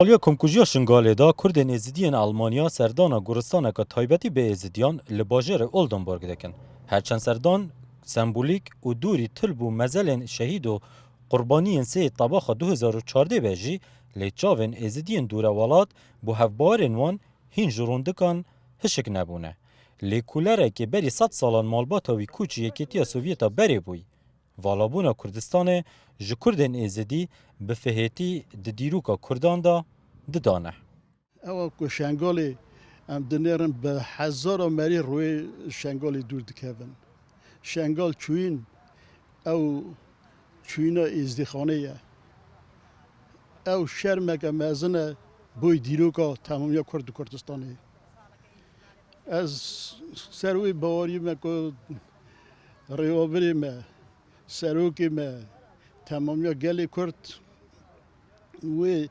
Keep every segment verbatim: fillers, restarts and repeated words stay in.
Aliya komkujiya Şingalê de Kurdên Êzidiyên Almanya serdana goristaneke taybetî bi Êzidiyan li bajêrê Oldenburg dikin. Herçend serdan sembolîk û dûrî til bû mezelên şehîd û qurbaniyên sê Tebaxa du hezar û çardeh be jî, lê çavên Êzidiyên dûrewelat bo hevbawerên wan hîn ji rondikan hişik nebûne. Lê kulerekê berî sed salan malbata wî kû ji Yekêtiya Sovyeta berê bûyî. Valabûna Kurdistanê ji Kurdên Êzidî bi fihêtî di dîroka Kurdan de didane. Ewa ku Şengalê em dinêrin bi hezara merî rûyê Şengalê dûr dikevin. Şengal çûyîn ew çûyîna êzdîxanê ye. Ew şermeke mezin e boy dîroka temamiya Kurd di Kurdistanê. Ez ser wî bawerî me ku rêwebirê me, serokê me, temamiya gelê Kurd wê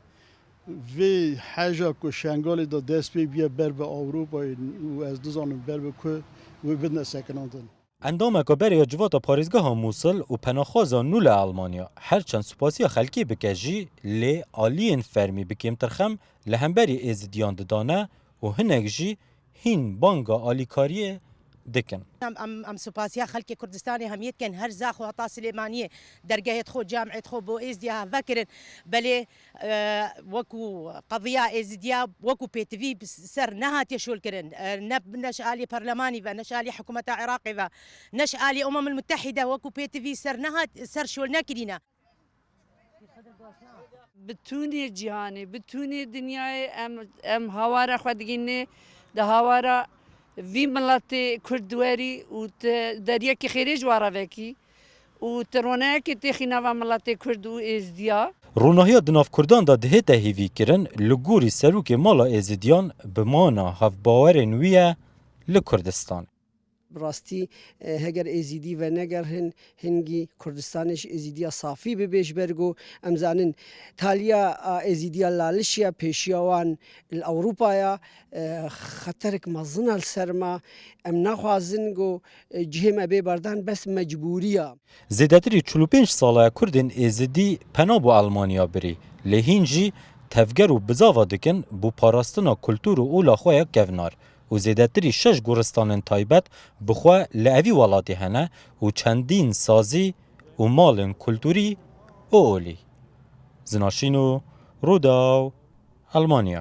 vê heja ku Şengalê de dest pê bûye ber bi Ewropayê û ez dizanim ber bi ku wê bidine sekinandin. Endameka berê ya Civata Parêzgeha Mûsil û penaxwaza nû li Almanya her çend supasiya xelkê bike jî, lê aliyên fermî bi kêmtir xem li hemberî Êzidiyan didane û hinek jî hîn banga alîkariyê dikin. Em, em, em supasiya xelkê Kurdistanê hemiyê dikin, her zax û heta Silêmaniyê dergehê xwe, camê xwe bo Êzdiya vekirin. Belê, e, wekû qediya Êzidiya wekû pêtivî ser nehatiye şolkirin. E, ne, ne ji alî perlemanî ve, ne ji alî hikûmeta Iraqê ve, ne ji alî Umemil Mutehîde wekû pêtivî ser nehat, ser şol nekirîne. Bi tûnê cîhanê, bi tûnê dinyayê em, em hawara xwe digînê di hawara vî miletê Kurd werî û tu deriyekî xêrê ji wa re vekî û tu roneyekê têxî nava miletê Kurd û Êzdiya. Ronahiya di nav Kurdan de dihête hêvîkirin, li gorî serokê mala Êzidiyan bi mana hevbawerên wî ye li Kurdistan. Bi rastî, e, heger Êzîdî venegerhin, hingî Kurdistanê ji Êzîdiya safî bibe, ji ber ku em zanin taliya a Êzîdiya laliş ya pêşiya wan li Ewropa ya, e, xeterek mezin e li ser me. Em naxwazin ku, e, cihê me bê berdan, bes mecbûrî ya. Zêdetirî çil û pênc sala ye Kurdên Êzidî pena bo Elmanya birî, lê hîn jî tevger û bizava dikin bo parastina kultur û ola xwe ya kevnar û zêdetirî şeş goristanên taybet bi xwe li evî welatê hene û çendîn sazî û malên kulturî û olî. Zinaşîno, Rûdaw, Elmanya.